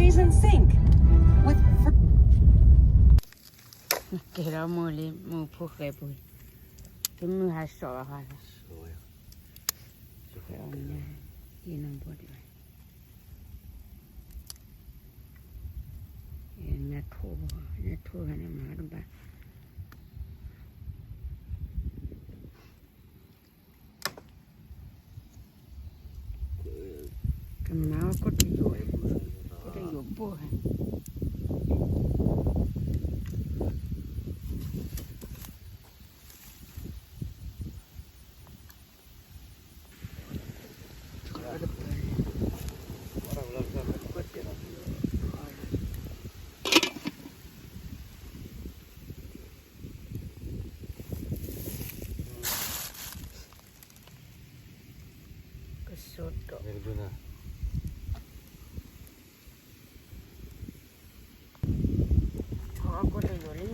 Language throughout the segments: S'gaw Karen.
Kitchen sink with fr- ကဲဒီးမုၢ်လံ မုၢ်ဖိၣ်ဃဲပူၤ, တမုၢ်ဟါစီၤဘၣ်ဃီ, ယနဘီဒံးဘၣ်, ညထိၣ်ဘၣ်, ညထိၣ်ဘၣ်န့ၣ်မၤတဘၣ်, ကမၤကီၢ်တယိာ်, ကီၢ်တယိာ်ဘိၣ်ဟဲ ကစိာ်ဒီး အီၣ်ကိၣ်တယိာ်လံ.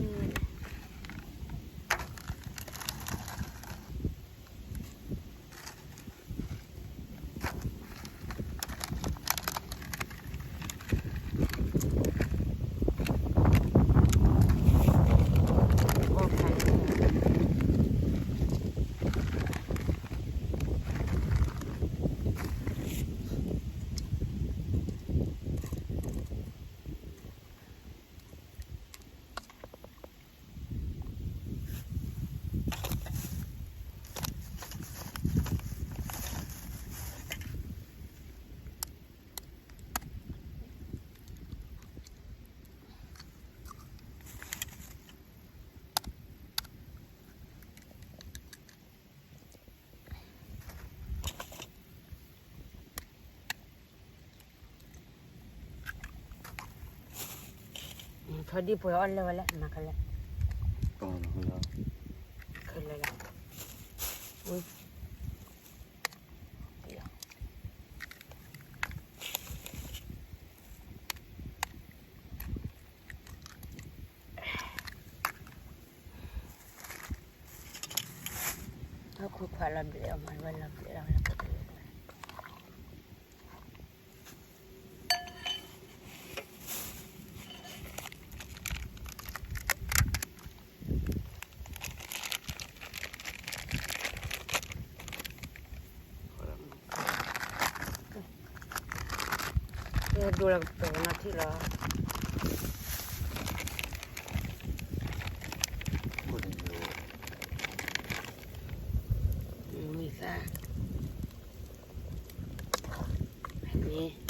ဖီဒံၣ်ပှဲၤအီၣ်လၢဝဲလဲၣ် မၤခဲလၢာ်, ခဲလၢာ်လီၤ, အခိၣ်ခွါလီၤဘျဲးအီၤမး ဝဲလီၤဘျဲးလီၤဝဲလီၤ. ဒိလီၤကပၤနထံၣ်လီၤ. မ့ၢ်သၣ်န့ၣ် အီၣ်လံ အီၣ်လံ, ထံကျိဝဲအီၣ်, အီၣ်အီၣ်အီၣ်.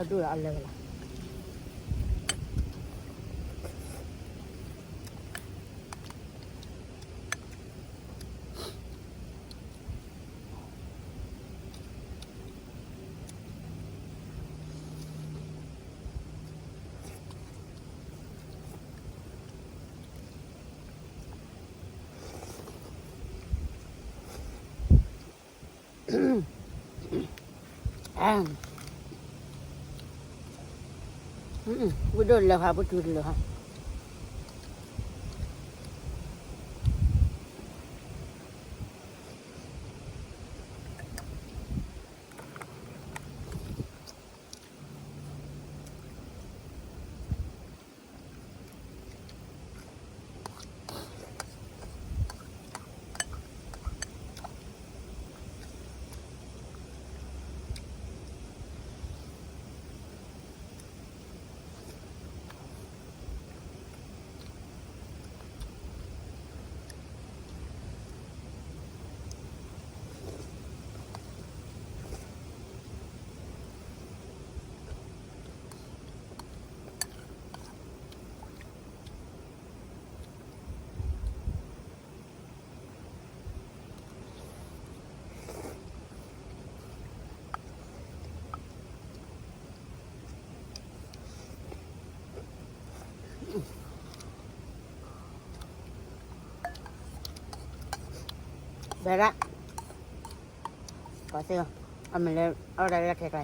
ဒိၣ်အလဲၤလီၤ. ဝံၤဒိၣ်လၢၤဟး ပတူၢ်တလၢၤဟး. ဘဲဒၣ်, ကီသ့ၣ်, အမ့ၢ်လၢ အီၣ်ဒၣ်လၢခဲကျါ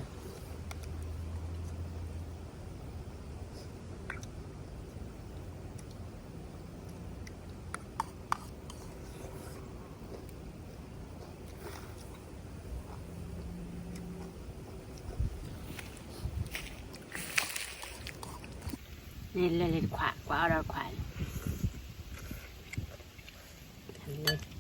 န့ၣ်လၢလံတခွး ကွၢ်အီၣ်ဒီးတခွးန့ၣ်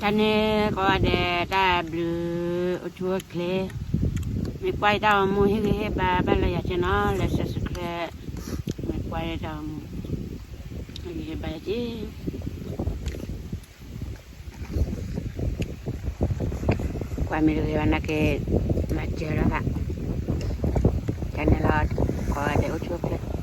တၢ်န့ၣ်ကိးဂၤဒဲး တၢ်ဘျုးအိၣ်ဆူၣ်အိၣ်ချ့, မ့ၢ်ကွၢ်ယတၢ်ဂီၤမူ ဟ့ၣ်ဂံၢ်ဟ့ၣ်ဘါဘၣ်လၢယၤက့နီၤ လၢ subscribe, မ့ၢ်ကွၢ်ယတၢ်ဂီၤမူ ဟ့ၣ်ဂံၢ်ဟ့ၣ်ဘါယၤက့ ကွၢ်မ့ၢ်တဂ့ၤဘၣ်နာ်က့ မၤစၢၤလီၤသး, တၢ်န့ၣ်လီၤ ကိးဂၤဒဲးအိၣ်ဆူၣ်အိၣ်ချ့